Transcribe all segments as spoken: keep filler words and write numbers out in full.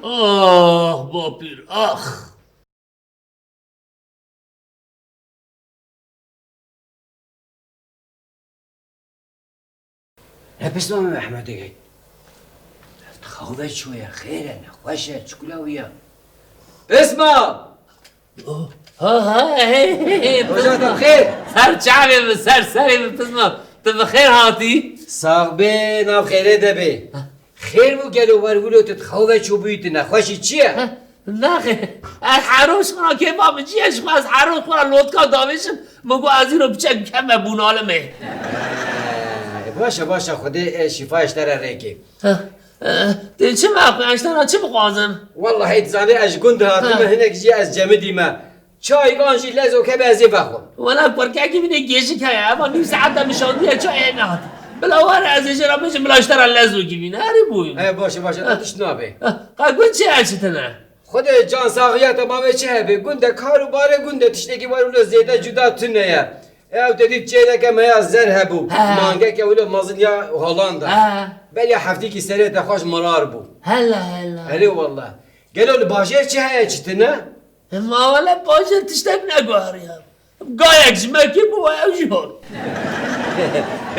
Ax, bapîr, ax! Ne pisma me Mehmetê gey. Ev xew ve çûye, xêr e, nexweş e, çikula wî ye? Pisma! Ha, ha, hey, hey, hey, Roja te pisma. Xêr. Ser çavê min, ser serê min pisma. Tu bi xêr hatî. Sax bê, nav xêrê de bê. Xêr bû gelo wer wilo tu xew ve çûbûyî, tu nexweşî çi ye? Naxê, ez heroş xwe ra kêfa min çi ye ji xwe, ez heroş xwe ra lotka davêjim, min got ez îro biçek bikevme bûnalimê. Ee, baş e, baş e, Xwedê, e, şîfa ji te re rêkê. Ha, e, tu çi me xwe, ez ji te ra çi bixwazim? Wellahî dizanî ez ji gund hatime, ha, hinek jî ez cemidî me. Çayê van jî lezok hebe ez ê vexwim. Wela kurkekî min ê gêjik heye, eva nîv saet de min şandiye çayê nehat. Bila were ez ê jê re bêjim, bila ji te re lezokî bîne. Erê bûyim. He, baş e, baş e, tu tişt nabe. Qe gund çi heye çi tune? Xwedê can saxiya te ma wê çi hebe? Gund de kar û barê gund de tiştekî wer wilo zêde cuda tune ye. Ew te dît çêleke me ya zer hebû. He. Mangeke wilo mezin ya Hollanda. He. Beriya heftîkî serê te xweş mirar bû. Hela, hela. Erê wallah. Gelo li bajêr çi heye çi tune? Ma wele bajêr tiştek neguheriya. Gayek ji me kêm bû, ew jî hol.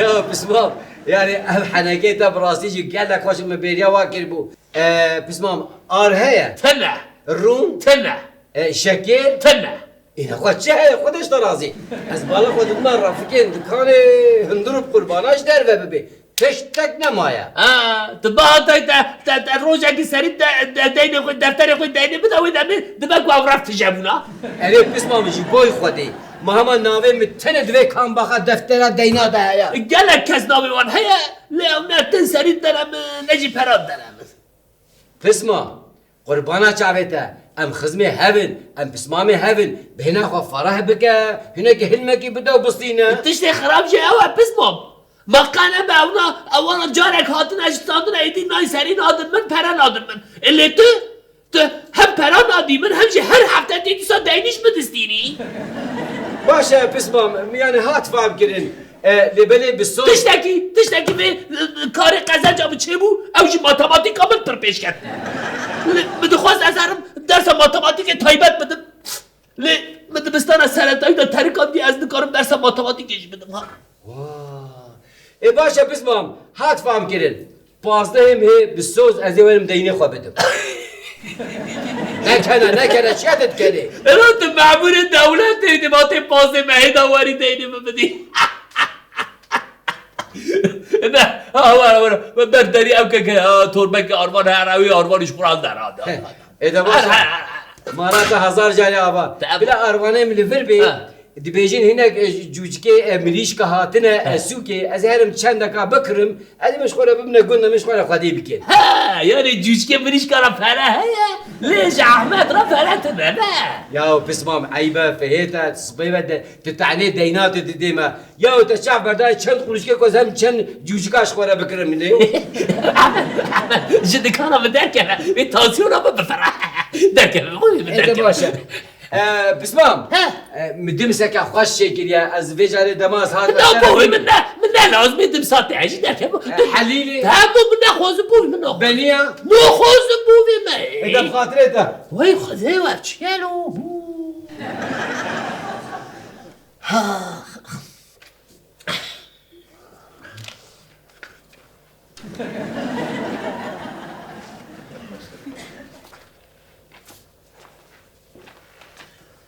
Ya pismam, yani ev henekê te bi rastî jî gelek xweş, min bêriya wa kiribû. E, pismam, ar heye? Tine. Rûn? Tine. E, şekêr? Tine. Îna xwe çi heye, xwe de ji te razî. Ez bala xwe didime refikên dikanê hundir û bi qurbana ji derve bibe. Tiştek nemaye. Ha, tu bihatay te, te, te rojekî serî de, de, deynê xwe, defterê xwe deynê bide wê demê, dibe ku ev rev tije bûna. Erê pisma min jî boy Xwedê. Ma hema navê min tenê di vê kambaxa deftera deyna de heye. Gelek kes navê wan heye, lê ew ne tin serî dere min, ne jî pera dere min. Pisma, qurbana çavê te, em xizmê hev in, em pismamê hev in, bêhna xwe fereh bike, hinekî hilmekî bide û bistîne. Tiştê xirab jî ew e pismam. Ma qe nebe ewna, ewana carek hatine ji standina êdî nayê serî nadin min, pere nadin min. E lê tu, tu hem pera nadî min, hem jî her hefte tê dîsa deynî ji min distînî. Baş e pismam, yani hat fam kirin. E, lê belê bi soz. Tiştekî, tiştekî vê, e, karê qezenca min çêbû, ew jî matematîka min pir pêş ket. Lê min dixwest ez herim dersa matematîkê taybet bidim. Lê min dibistana seretayî de terikandiye, ez nikarim dersa matematîkê jî bidim, ha. Wa. Ê baş e, pismam, hat fam kirin. Pazdehê mehê bi soz ez ê werim deynê xwe bidim. Nekene, nekene, çiya te dikenê? Ela tu memûrê dewletê, dê ma tê pazdehê mehê de werî deynê min bidî. Ne, ha, were, were, ber derî ew keke, ha, torbeke arvan here wî, arvanî ji xwe derhate. Ê de baş e. Her, her, her, her. Mara te hezar carê ava. Te Bila arvanê min li vir bê. Ha. Dibêjin hinek, e, cûcikê, e, mirîşka hatine, e, sûkê. Ez herim çendeka bikirim. Ez min ji xwe re bibine gund, min ji xwe re xwedî bikin. Ha, yani cûcikê mirîşka re pere heye. Lê ji Ahmet re pere tune, ne? Ya pismam, eybe, fihê te, sibê ve de, tu tenê deyna tu didê me. Ya te çav berdayê çend quruşkê ku ez hem çend cûcika ji xwe re bikirim lê? Ahmet, Ahmet, ji dikana min derkeve. Wê tansiyona min bifire. Derkeve, wê min Ê, te derkeve. Baş e. E, pismam. He. E, min dimseke xweş çêkiriye. Ez vê carê dema ez hatim. Na, bavê min ne, min ne lazim e dimsa te jî derkeve. E, Helîlê. Tamam, min nexwazim bavê min naxwazim. Beniya. Naxwazim bavê me. Ê, de bi xatirê te. Wey Xwedê we çi ye lo? Ha.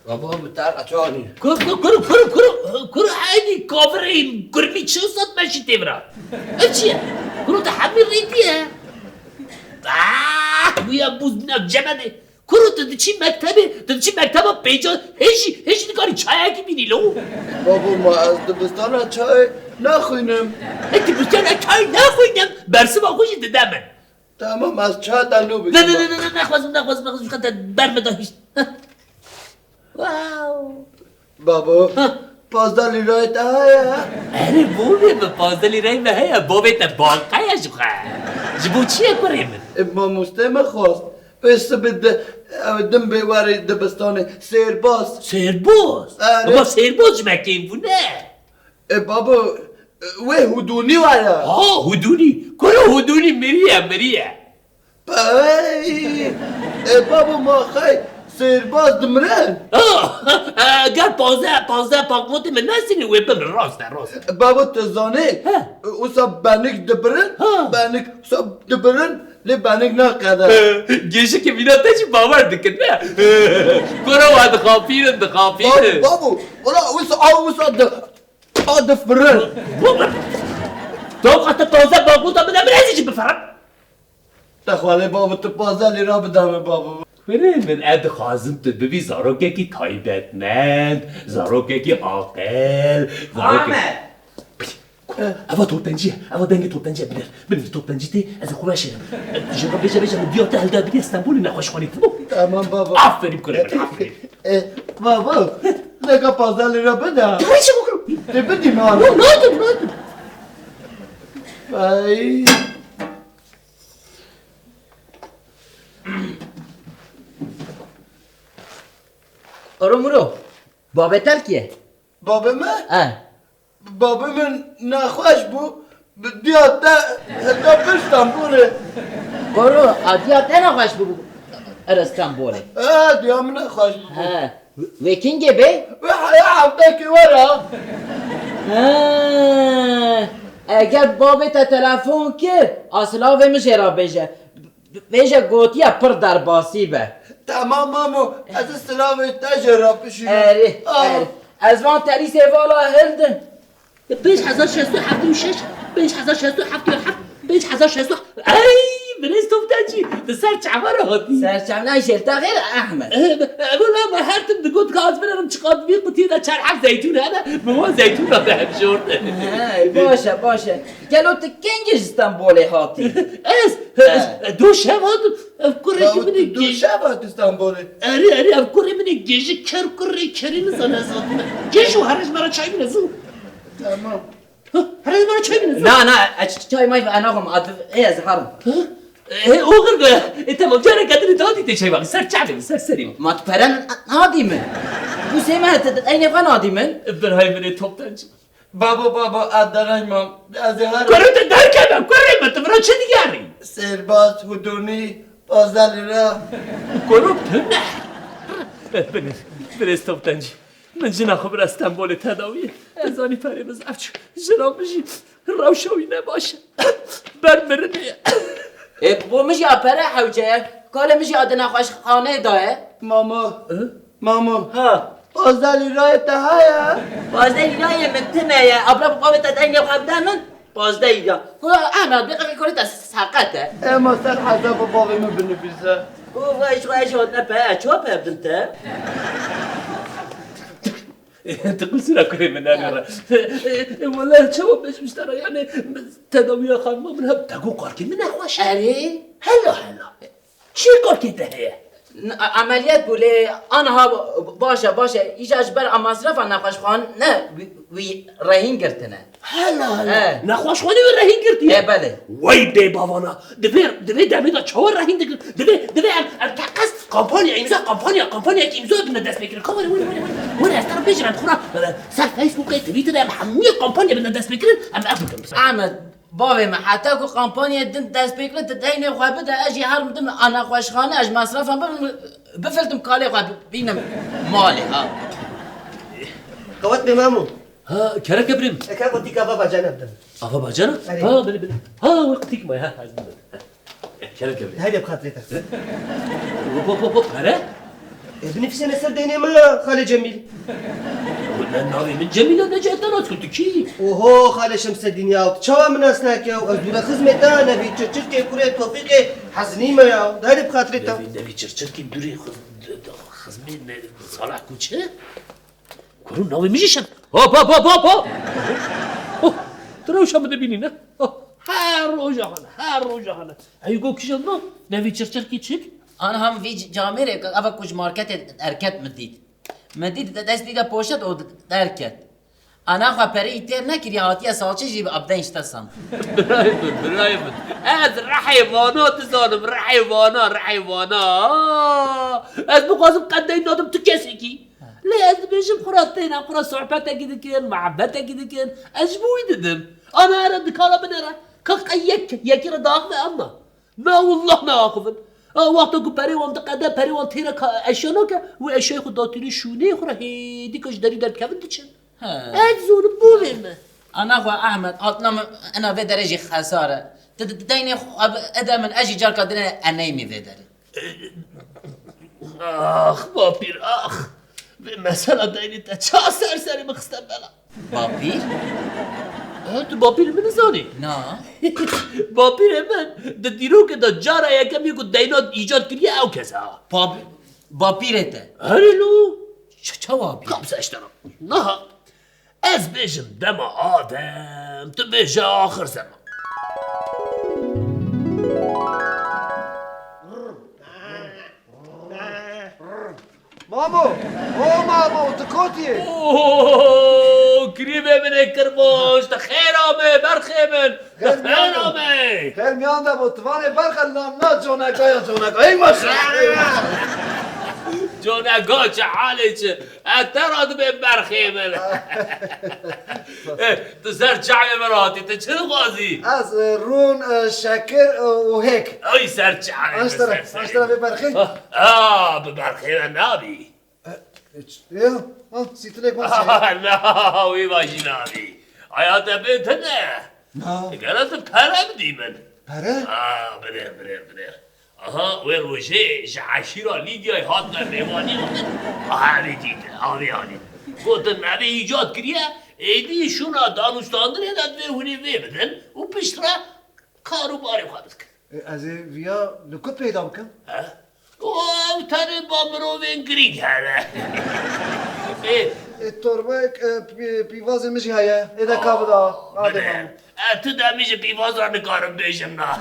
Baba, min te re çaxî. Kur, kur, kur, kur, kur, kur, eynî kavirê gurmî çi sat meşî tê vira. Ev çi ye? Kuro te hemî rêtiye. Ah, bu ya buz bina cemedê. Kuro tu diçî mektebê, tu diçî mekteba pêca, hêjî, hêjî nikarî çayekî bînî lo. Babo, ma ez dibistana çayê naxwînim. E, dibistana çayê naxwînim, bersiva xwe jî dide min. Tamam, ez çaya te nû Ne, ne, bikim. Ne, ne, ne, nexwazim, nexwazim, nexwazim, xwe te ber min da hîşt. Heh. Wow. Babo, Ha. Pazdeh lîrayê te heye? Erê, bavê min, pazdeh lîrayê me heye, bavê te banqe ye ji xwe. Ji bo çi ye kurê min? E, mamostê min xwest. Vê sibê de, ew din bê werê dibistanê, sêrbaz. Sêrbaz? Sêrbaz. Ama sêrbaz ji me kêm bû, ne? E, babo, e, wê Hudûnî were. Ha, Hudûnî. Kuro Hudûnî miriye, miriye. Pey! E babo, ma xey sêrbaz dimirin? Ah, gel pazdeh, pazdeh pakvotê min nesînî wê bimirin, rast e, rast e. Babo, tu zanî? He. Wisa benik dibirin, Ha. benik wisa dibirin, lê benik naqede. Gêjikê mîna te jî bawer dikin, ne? Kura wa dixapînin, dixapînin. Babo, babo, wala wisa, a wisa di, a difirin. Baba, tu qate taze bakuta min, min ez jî bifirim. Te xwelê babo, tu pazdeh lîra bide min babo. Kurê min, ez dixwazim tu bibî zarokekî taybetmend, zarokekî aqil, zarokekî... Ahmet! Eva toptancî ye, eva dengê toptancî ye, binêr. Binêr toptancî tê, ez ê xwe veşêrim. Ji xwe bêje, bêje min diya te hilda bidê Stenbolê nexweşxanê, tamam? Tamam babo. Aferî kurê min, aferî. E, babo, neka pazdeh lîra bide. Tamam, çabuk ol. Tê bidî min. Yok, ne oldu, ne oldu? Ay. Oro muro, babê te li kî ye? Babê me? He. Babê min nexweş bû, bi diya te heta pir Stenbolê. Koro, a diya te nexweş bû, ere Stenbolê? He, diya min nexweş bû. He. Wê kingê bê? Wê heya heftekê were. He. Eger babê te telefon kir, a silavê min jê re bêje. Vêje gotiye pir derbasî be. Tamam mamo, ez ê silavê te jê re bişînim. Erê, Ah. erê. Ez van terîsê vala hildim. Pênc hezar şeş sed heftê û şeş, pênc hezar şeş sed heftê û heft, pênc hezar şeş sed. Ey, birêz Toptancî, di ser çava re hatî. Ser çava jê te xêr Ehmed. Eh, eh, wela me her tim digot ka ez binerim çiqat vî qutiyê de çar heb zeytûn hene, min wan zeytûn re de hemjortin. He, baş e, baş e. Gelo tu kengî ji Stenbolê hatî? Ez, He. ez do şev hatim. Ev kurê ki minê Do gêj. şev hatî Stenbolê? Erê, erê, ev kurê minê gêji ker kurê kerî nizane ez hatime. Gêj û herêj me re çay bine zû. Tamam. Hah, herêj me re çay bine zû. Na, na, ez çay may ve anaxım, at, ê ez harim. Hah? Ê, oxir be. E, tamam, careke din daha dîtê çay bak. Ser çavê, ser serî. Ma tu pere nadî min. Bu sê me te, te, eynê xwe nadî min. Birayê min ê Toptancî. Babo, babo, ez dereng mam. Ez ê herim. Kurê te derkeve, kurê min, tu vira çi digerî? Sêrbaz, hudûnî, pazdeh lîra. Kuro tu ne? Binêr, birêz Toptancî. Min jina xwe bira Stenbolê tedawiyê. Ez zanî perê min zaf çû. Jina min jî rewşa wî ne baş e. Ber mirinê ye. Ê, bo min jî a pere hewce ye. Kalê min jî a di nexweşxaneyê daye. Mama. Hı? Mamo. Ha. Pazdeh lîrayê te heye? Pazdeh lîrayê min tune ye. Abla bi bavê te dengê xwe bide min. Pazdeh lîra. Ku Ehmed, bê qekê kurê te seqet e. Ema ser hesaba bavê min binivîse. Ku vay ji xwe ji hatine pe, çawa pe bin te? Tu qisira kurê min nagere. Wele çawa bêjim ji te re, yani tedawiya xanima min hep te got kalkê min nexweş e. Erê? Hela hela. Çi kalkê te heye? N-, a-, emeliyat bû lê aniha b-, baş e, baş e. Îja ji ber a masrefa nexweşxane wî, wî rehîn girtine. Hela hela. He. Nexweşxanê wî rehîn girtiye? He, belê. Wey bê bavana. Divê, divê demê de çawa rehîn digir? Divê, divê em, em teqez kampanya, îmza kampanya, kampanyayekî îmza bine destpêkirin. Ka were, were, were, were. Were, ez te re bêjim, em xwe ra, e, ser Facebookê, Twitterê em hemûyê kampanya bine destpêkirin, em ev bikin. Ahmet, Bavê min, heta ku kampanyayê din dest pê kirin, tu deynê xwe bide, ez jî herim dim a nexweşxane, ez ji mesrefa bim, bifiltim kalê xwe, bînim malê, ha. Qewet bê Memo. Ha, kereke birê min. Eke qutîka va bacana bidin. Ava bacana? Erê. Ha, bilê, bilê. Ha, wê qutîk maye, ha, ez bidim. Kereke birê. Heyde bi xatirê te. Hop, hop, hop, hop, pere? E, binivîsene ser deynê min, Xalê Cemîl. Ne, navê min Cemîl e, ne ciheta nas ku tu kî? Oho, Xalê Şemsedîn ya, tu çawa min nas nake? Ez dûre xizmê te, nevî çirçirkê kurê Tofîqê Hezinî me ya. Dayê bi xatirê te. Nevî, nevî çirçirkî dûrê xiz-, d-, d-, xizmê ne, Salah Koç e? Kurû navê min jî şem. Hop, hop, hop, hop, hop. Oh, tu rewşa min dibînî ne? Oh, her roja hane, her roja hane. Ey go kîjan na? Nevî çirçirkî çik? An ham vî c-, camêrê, ava ku ji marketê derket min dît. Min dît de destî de poşet û derket. Ana xwe pereyî têr nekiriye, hatiye salçe jî bi abdeyn ji te san. Birayê min, birayê min. Ez rihê vana dizanim, rihê vana, rihê vana. Ez bixwazim qet deyn nadim tu kesekî. Lê ez dibêjim xura têne, xura sohbetekî dikin, muhabbetekî dikin. Ez ji bo wî didim. Ana here dikala binere. Ka qey yek, yekî re diaxive em na. Na wallah naaxivin. A wexta ku perê wan diqede, perê wan têre ka eşya nake, wê eşyayê xwe datîne şûneyê xwe re hêdî ka ji derî derdikevin diçin. He. Ez zonim bo vê me. Ana xwe Ehmed, hatna min ina vê derê jî xesar e. Tu, tu, tu deynê xwe ebe min, ez jî carka dinê eneyimî vê derê. Ax, bapîr, ax. Vê mesela deynê te ça ser serê min xiste bela. Bapîr? Ha, tu bapîrê min nizanî? Na. Bapîrê min di dîrokê de cara yekemî ku deyna îcat kiriye ew kes e. Bap-, bapîrê te? Erê lo. Ç-, çawa bî? Kam se eştera. Niha ez bêjim dema Adem, tu bêje axir zeman. Mamo! O Mamo, tu kotiyê? Oo, kirîmê min ê kirmoş, tu xêr amê, berxê min, tu xêr amê. Xêr miyan de bo, tu vanê berxe lan na conegaya conega. Ey maşallah. Conega çi halê çi? E, te re dibê berxê min. E, tu ser çavê min hatî, tu çi dixwazî? Ez, e, rûn, e, şekir, e, û hêk. Ay ser çavê min, ser serê min. Aştera vê berxê. Ah, ah, bi berxê min nabî. E, e, ç-, ya, ha, sîtilek wan sê. Na, wî va jî nabî. Aya te bê tune. Na. Gere tu pere bidî min. Pere? Ha, binêr, binêr, binêr. Aha, wê rojê ji eşîra Lîdyayê hatine mêvanî gotin. Aha, evê dît, avê anî. Gotin, me vê îcat kiriye, êdî şûna danûstandinê de divê hûn ê vê bidin û piştre kar û barê xwe bikin. E, ez ê viya li ku peyda bikim? He? O, ew tenê ba mirovên girîng hene. Ê. E, torbek, e, pî-, pîvazê min jî heye. Ê de ka bida. Aa, Adê bine. Mamo. E, tu de min ji pîvaza nikarim bêjim na.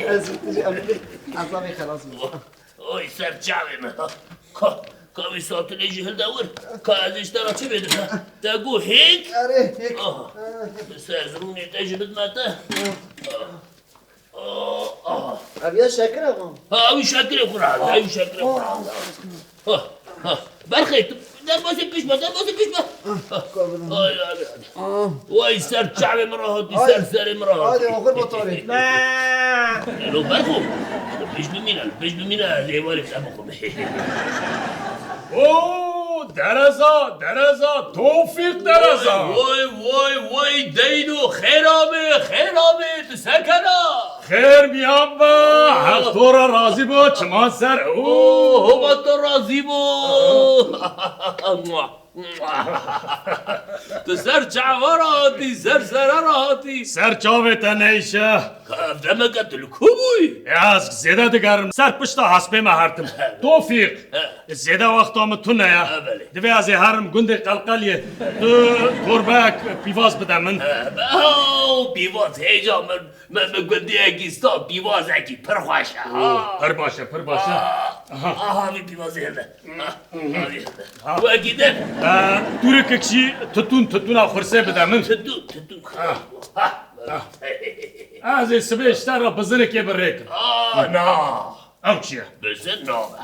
Ez jî tu jî em ê ezavê xelas bim. Oy, ser çavê min. Ka, ka wî satilê jî hilde wir. Ka ez ê ji te re çi bêdim? Te got hêk? Erê, hêk. Aha. Ser zirûnê te jî bidime te. Aha. Ev ya şekir e, mam. Ha, ew şekirê xwe re, ew şekirê xwe re. Ha, ha. Berxê, tu derbasî pişt be, derbasî pişt be. Ha. Ay, ay, ay. Vay, ser çavê min re hatî, ser serê min re hatî. Hadi, oxir motorê. Elo Berxo, pişt bimîne, pişt bimîne, ez ê warê te bixwim. Oo, dereza, dereza, Tofîq dereza. Vay, vay, vay, vay, deyno, xêr amê, xêr amê, tu sekena. Xêr miyan be, Heq to re razî bo, çiman ser. Oo, hova to razî bo. Tu ser çava re hatî, ser sere re hatî. Ser çavê te neyşe. Ka ev demeke tu li ku bûyî? Ya ez zêde digerim. Ser pişta hespê me hertim. Tofîq. He. Zêde wexta min tune ya. He, belê. Divê ez ê herim gundê Qelqeliyê. Tu torbek pîvaz bide min. He, be, ew pîvaz hêja min, min, min gundiyekî sta pîvazekî pir xweş e, ha. Oo, pir baş e, pir baş e. Aha. Aha, vî pîvazê hilde. Ha, ha, vî hilde. Ha. Wekî din. E, tûrikek jî titûn, titûna xursê bide min. Titûn, titûn. Ha. Ha. Ha. Ez ê sibê ji te re bizinikê birêkim. A, na. Ew çi ye? Bizin nabe.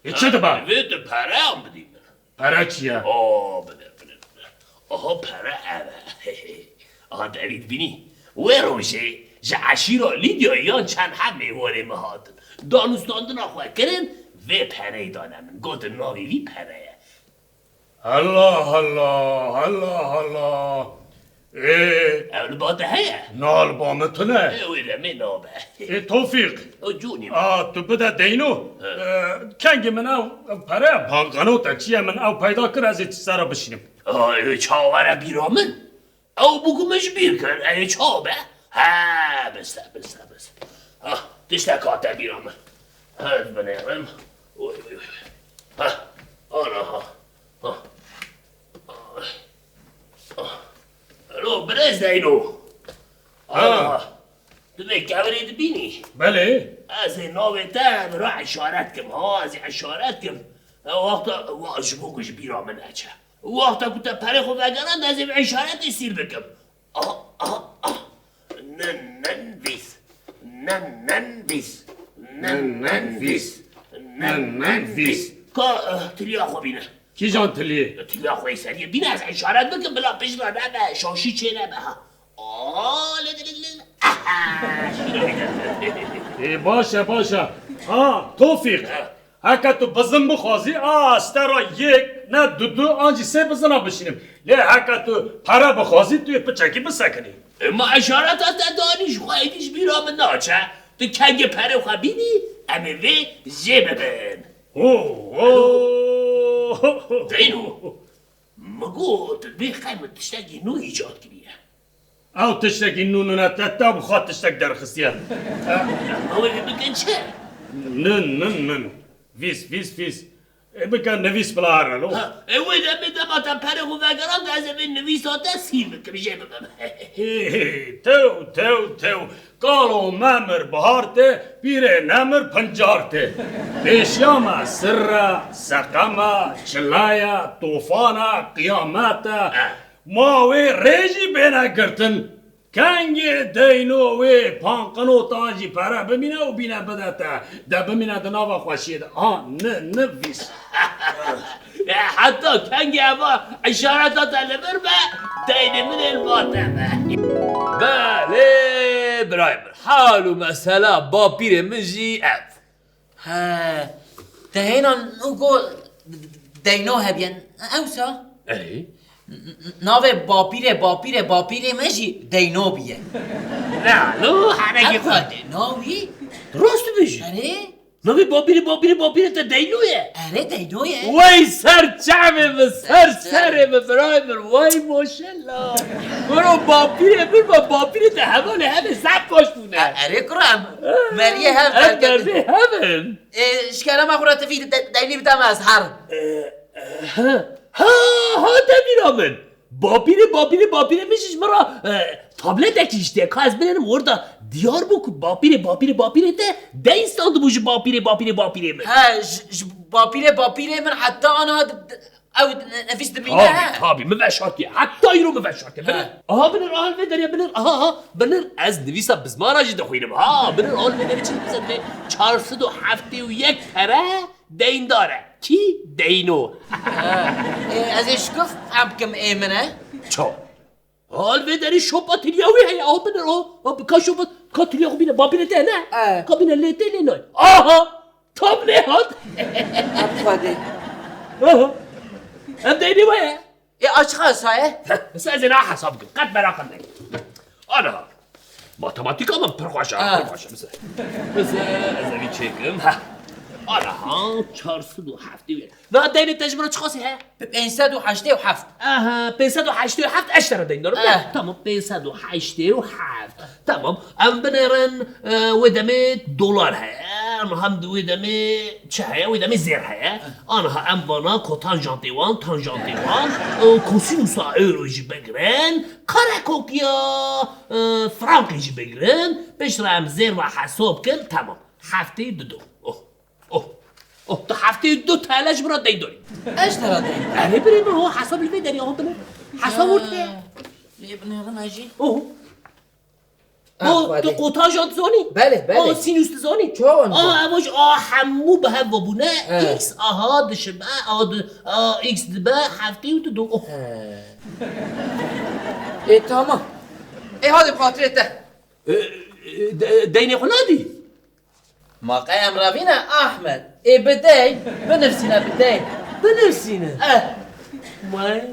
Ê, çi dibe? Divê tu pereyan bidî min. Pere çi ye? O, bide, bide, bide. Aha, pere ev e. Aha, te evî dibînî. Wê rojê ji eşîra Lîdyayê yan çend heb mêvanê min hatin. Danûstandina xwe kirin, vê pereyê dane min. Gotin, navê vî pere ye. Hela, hela, hela, hela. Ê. Ew li ba te heye? Na, li ba min tune. Ê, wê demê nabe. Ê, Tofîq. O, cûnî. A, tu bide deyno. He. E, kengî min ew, ew pere, bankanota çi ye, min ew peyda kir, ez ê ser re bişînim. A, ê, çawa were bîra min? Ew bû ku min ji bîr kir, ê, çawa be? He, biste, biste, biste. Ha, tiştek hate bîra min. Ez binêrim. Oy, oy, oy. Ha, ana ha. Ha. Ay. Ah. Alo, birêz deyno. Ha. Ana ha. Tu vê kevirê dibînî? Belê. Ez ê navê te bi ra işaret kim, ha, ez ê işaret kim. E, wexta, wa, ji bo ku ji bîra min neçe. Wexta ku te perê xwe vegerand, ez ê bi işaretê sîr bikim. Ah, ah, ah. Nen, nen, vîs. Nen, nen, vîs. Nen, nen, vîs. Nen, nen, vîs. Ka, eh, tiliya xwe bîne. Kîjan tiliyê? Tiliya xwe yê seriyê bîne, ez işaret bikim, bila pişt re nebe, şaşî çê nebe, ha. Aa, le, le, le, le. Aha, şîrayî de. Ê, baş e, baş e. Ha, Tofîq. Heke tu bizin bixwazî, a, stera yek, ne dudu, an jî sê bizina bişînim. Lê heke tu pere bixwazî, tu yê piçekî bisekinî. E, ma eşareta te danî ji xwe êdî ji bîra min naçe. Tu kengê perê xwe bînî, em ê vê jê bibin. Ho, ho. Deyno, min got, vê qey min tiştekî nû îcad kiriye. Ew tiştekî nû nûne te, te bi xwe tiştek derxistiye. Ew ê bikin çi? Nin, nin, nin. Vîs, vîs, vîs. Ê, bike nivîs bila here lo. Ha, ê, wê demê dema te perê xwe vegerand, ez ê vê nivîsa te sîn bikim, jê bibim. Hê, hê, tew, tew, tew. Kalo memir bihar tê, pîrê nemir pincar tê. Pêşiya me sirre, seqeme, çileye, tofane, qiyamete. Eh. Ma wê rê jî bêne girtin. Kengê deyno wê panqinotan jî pere bimîne û bîne bide te. De bimîne di nava xweşiyê de. A, ni, ni vîs. E, heta kengê eva işareta te li vir be, deynê min ê li ba te be. Belê, birayê min. Hal û mesela bapîrê min jî ev. He, te hêna nû got deyno hebiye, ewsa? Erê? N-, n-, navê bapîrê, bapîrê, bapîrê me jî deyno biye. Na, lo, henekî Ev xwe. Xwedê, navî? Rast dibêjî. Erê? Navê bapîrê, bapîrê, bapîrê te deyno ye? Erê, deyno ye. Wey ser çavê min, ser serê min, birayê min. Wey maşallah. Kuro bapîrê min ve bapîrê te hevalê hevê zaf baş bûne. E, erê kuro em meriyê hev Em derketin. Meriyê hev in. E, ji kerema xwe re tivî de-, deynî bide me ez herim. E, e, ha, ha, ha, te bîra min. Bapîrê, bapîrê, bapîrê min jî ji min re, e, tabletekî jî tê. Ka ez binêrim orada diyar bû ku bapîrê, bapîrê, bapîrê te deyn standibû ji bapîrê, bapîrê, bapîrê min. He, ji, ji bapîrê, bapîrê min heta ana di-, di-, ew ne-, nefîs dimîne, Tabî, he? Tabî, min veşartiye. Heta îro min veşartiye. He. Binir, aha, binir, aha, vê derê binir, aha, aha, binir. Ez nivîsa bizmara jî dixwînim. Ha, binir, aha, vê derê çi nivîsa dibê? Çar sed û heftê û yek pere deyndar e. Kî? Deyno. He. E, ez ê şikif em bikim ê min e? Çawa? Hal vê derê şopa tiliya wî heye, a binir o. A, ka şopa, ka tiliya xwe bîne, bapîrê te ne? E. Ka bîne lê te lê nayê. Aha! Tam lê hat. Em Xwedê. Aha. Em deynê we ye. E, açiqa saye? Heh, sa ez ê na hesab bikim. Qet meraqim neke. Aniha. Matematîka min pir xweş e, Ha. Pir xweş e. Bize, bize ez ê vî çêkim. Ha. Aniha çar sed û heftê û yek. Na deynê te ji min re çiqasî he? Pênc sed û heştê û heft. Aha, pênc sed û heştê û heft ez ji te re deyn darim. Eh. Tamam, pênc sed û heştê û heft. Tamam, em binêrin, e, wê demê dolar heye, em hem di wê demê çi heye? Wê demê zêr heye. Aniha em vana kotanjantê wan, tanjantê wan, e, kosinûsa euro jî bigirin, karekokiya, e, frankê jî bigirin, piştre em zêr ve hesab kin, tamam. Heftê dido. Oh. Oh, oh, tu heftê du T L ji min re deyn dorî. Ez ji te re deyn. Erê birê min, ho hesab li vê derê, ho bine. Hesab ort be. Lê binêrim ez jî. Oh. Ah, Oh, tu Xwedê. Kotanjant zanî? Belê, belê. Oh, sinus tu zanî? Çawa zanî? Ah, ev jî, ah, hemû bi hev ve bûne. He. X, aha, dişibe, a, di, a, X dibe, heftê û du do. Oh. He. Ê, tamam. Ê, hadi xatirê te. E, e, de-, deynê xwe nadî? Ma qey em revîne Ahmed. Ê bidey, binivsîne bidey. Binivsîne? Eh. May.